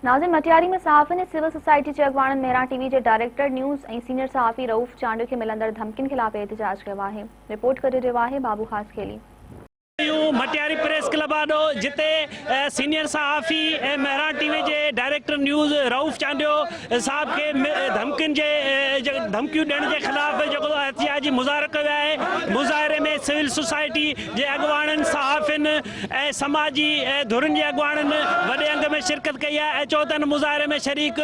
ناظم مٽياري ۾ صحافين ۽ civil society جي اڳواڻن مهراڻ ٽي وي جي ڊائريڪٽر نيوز ۽ سينيئر صحافي رئوف چانڊيو کي ملندڙ ڌمڪين خلاف احتجاج ڪيو آهي. رپورٽ ڪري رهيو آهي بابو خاصخيلي. مٽياري پريس ڪلب آڏو جتي سينيئر صحافي ۽ مهراڻ ٽي وي جي ڊائريڪٽر نيوز رئوف چانڊيو صاحب کي ڌمڪين جي ڌمڪيون ڏيڻ جي خلاف جيڪو احتجاجي مظاهرو ڪيو ويو آهي مظاهري ۾ سول سوسائٽي جي اڳواڻن صحافين ۽ سماجي ڌرين جي اڳواڻن وڏي انگ ۾ شرڪت ڪئي آهي اچو ته ان مظاهري ۾ شريڪ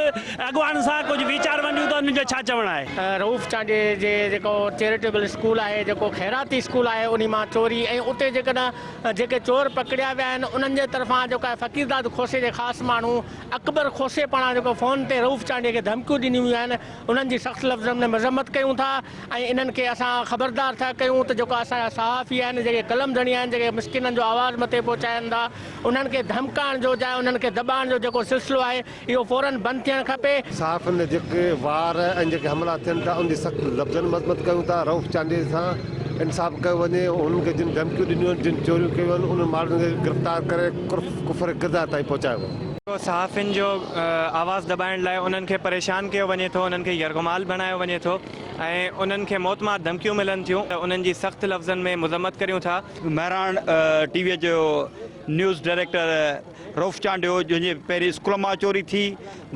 اڳواڻن سان ڪجهه ويچار ونڊيون ته انهن جو ڇا چوڻ آهي. رئوف چانڊيي جي جيڪو چيريٽيبل اسڪول آهي جيڪو خيراتي اسڪول آهي انهي مان چوري ۽ اتي جيڪڏهن جيڪي چور پڪڙيا ويا آهن انهن جي طرفان جيڪو آهي فقير داد کوسي جي خاص ماڻهو اڪبر کوسي پاران جيڪو فون تي رئوف چانڊيي کي ڌمڪيون ڏنيون ويون آهن انهن جي سخت لفظن ۾ مذمت ڪيون ٿا ۽ انهن کي اسان خبردار ٿا ڪيون ته جيڪو اسان جا صحافي آهن جيڪي قلم ڌڻي آهن جيڪي مسڪينن جو آواز مٿي پهچائن ٿا انهن کي ڌمڪائڻ جو جا انهن کي دٻائڻ جو جيڪو سلسلو آهي اهو فورن بند ٿيڻ کپي. صحافين تي جيڪي وار ۽ جيڪي حملا ٿين ٿا ان جي سخت لفظن ۾ مذمت ڪيون ٿا رئوف چانڊيي سان انصاف ڪيو وڃي انهن کي جن ڌمڪيون ڏنيون آهن جن چوريون ڪيون آهن انهن ماڻهن کي گرفتار ڪري ڪفر ڪردار تائين پهچايو وڃي. صحافين جو آواز دٻائڻ لاء انهن کي پريشان ڪيو وڃي ٿو انهن کي يرغمال بڻايو وڃي ٿو ۽ انهن کي موتمار ڌمڪيون ملن ٿيون ته انهن جي سخت لفظن ۾ مذمت ڪريون ٿا. مهراڻ ٽي وي جو نيوز ڊائريڪٽر رئوف چانڊيو جنهن جي پهرين اسڪول مان چوري ٿي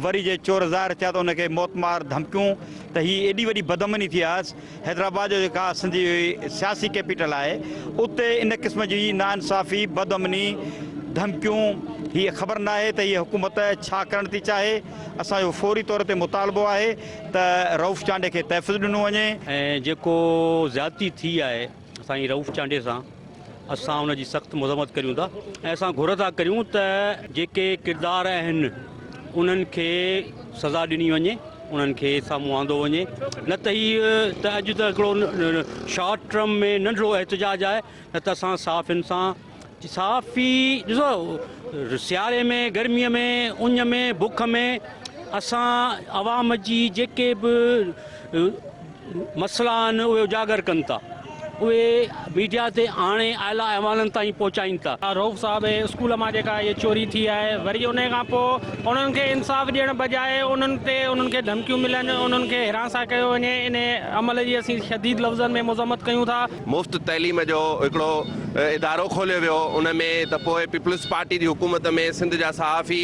وري جي چور ظاهر ٿيا ته ان کي موتمار ڌمڪيون ته هي ايڏي وڏي بدامني ٿي آهي حيدرآباد جو جيڪا سنڌ جي سياسي ڪيپيٽل آهي اتي ان قسم جي ناانصافي، بدامني، ڌمڪيون هي خبر ناهي ته هي حڪومت ڇا ڪرڻ ٿي چاهي، اسان جو فوري طور تي مطالبو آهي ته رئوف چانڊيي کي تحفظ ڏنو وڃي. ۽ جيڪو زيادتي ٿي آهي سائين رئوف چانڊيي سان اسان ان جي سخت مذمت ڪريون ٿا ۽ اسان گهر ٿا ڪريون ته جيڪي ڪردار آهن انهن کي سزا ڏني وڃي. انهن کي سامهون آندو وڃي نه ته هي ته اڄ ته هڪڙو شارٽ ٽرم ۾ ننڍڙو احتجاج آهي نه ته اسان صحافين سان صحافي ڏسو سياري ۾ گرمي ۾ اڃ ۾ بک ۾ اسان عوام جي جيڪي به مسئلا آهن اهي اجاگر ڪن ٿا اهي ميڊيا تي آڻي اعليٰ ايوانن تائين پهچائين ٿا. رئوف صاحب جي اسڪول مان جيڪا هيء چوري ٿي آهي وري انهي کان پوء انهن کي انصاف ڏيڻ بجاء انهن تي انهن کي ڌمڪيون ملن انهن کي هراسان ڪيو وڃي انهي عمل جي اسين شديد لفظن ۾ مذمت ڪيون ٿا. مفت تعليم جو هڪڙو ادارو کوليو ويو ان ۾ ته پوء پيپلز پارٽي جي حڪومت ۾ سنڌ جا صحافي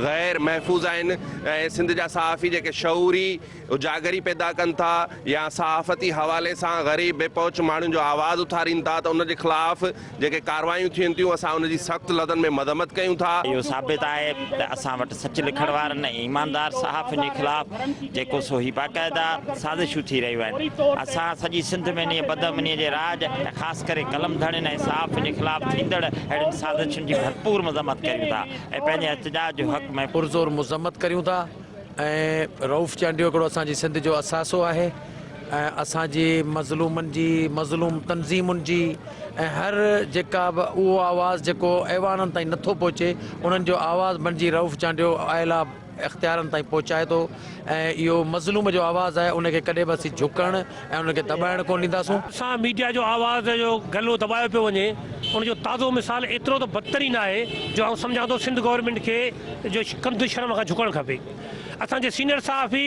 غير محفوظ آهن ۽ سنڌ جا صحافي جيڪي شعوري اجاگري پيدا ڪن ٿا يا صحافتي حوالي سان غريب بي پهچ ماڻهن جو آواز اٿارين ٿا ته ان جي خلاف جيڪي ڪاروايون ٿين ٿيون اسان ان جي سخت لفظن ۾ مذمت ڪيون ٿا. اهو ثابت آهي ته اسان وٽ سچ لکڻ وارن ۽ ايماندار صحافين جي خلاف جيڪو سو هي باقاعده سازشون ٿي رهيون آهن. اسان سڄي سنڌ ۾ انهيء بدامنيء جي راڄ ۽ خاص ڪري قلم ڌڻين ۽ صحافين جي خلاف ٿيندڙ اهڙين سازشن جي ڀرپور مذمت ڪريون ٿا ۽ پنهنجي احتجاج جو حق ۾. پرزور مذمت ڪريون ٿا. ۽ رئوف چانڊيو هڪڙو اسان جي سنڌ جو اثاثو آهي ۽ اسان جي مظلومن جي مظلوم تنظيمن جي ۽ هر جيڪا به اهو آواز جيڪو ايوانن تائين نٿو پهچي انهن جو آواز بڻجي رئوف چانڊيو اعليٰ اختيارن تائين پهچائي ٿو ۽ اهو مظلوم جو آواز آهي ان کي ڪڏهن به اسين جهڪڻ ۽ انهن کي دٻائڻ ڪونه ڏينداسون. سان ميڊيا جو آواز جو گلو دٻايو پيو وڃي ان جو تازو مثال ايترو ته بدترين آهي جو آئون سمجهان ٿو سنڌ گورنمينٽ کي جو ڪنڌ شرم کان جهڪڻ کپي اسان جي سينئر صحافي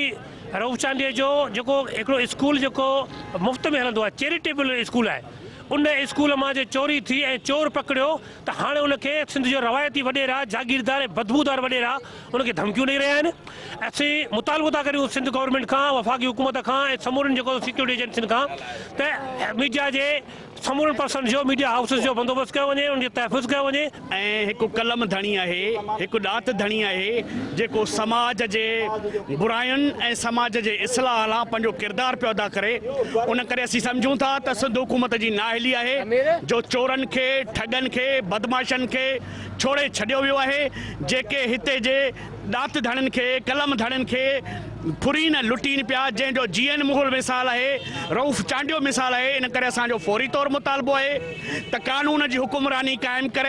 رئوف چانڊيي جو جيڪو هڪڙو اسڪول جيڪو مفت ۾ هلندو آهي چيريٽيبل اسڪول آهي ان اسڪول مان جي چوري ٿي ۽ چور پڪڙيو ته هاڻي ان کي سنڌ جو روايتي وڏيرا جاگيردار ۽ بدبودار وڏيرا ان کي ڌمڪيون ڏئي رهيا آهن اسين مطالبو ٿا ڪريون سنڌ گورنمينٽ کان وفاقي حڪومت کان ۽ سمورين جيڪو سيڪيورٽي ايجنسين کان ته ميڊيا جي سمورن پرسنز جو ميڊيا هائوسز جو بندوبست ڪيو وڃي انهن جو تحفظ ڪيو وڃي. ۽ هڪ قلم ڌڻي آهي، هڪ ڏات ڌڻي آهي، جيڪو سماج جي براين ۽ سماج جي اصلاح لا پنهنجو ڪردار پيو ادا ڪري، ان ڪري اسين سمجهون ٿا ته سنڌ حڪومت جي نااهلي آهي جو چورن کي، ٺڳن کي، بدمعاشن کي ڇوڙي ڇڏيو ويو آهي، جيڪي هتي جي ڏات ڌڻين کي، قلم ڌڻين کي ڦرين ۽ لٽين پيا، جنهن جو جي اين مغل مثال آهي، رئوف چانڊيو مثال آهي، ان ڪري اسان جو فوري طور مطالبو آهي ته قانون جي حڪمراني قائم ڪري.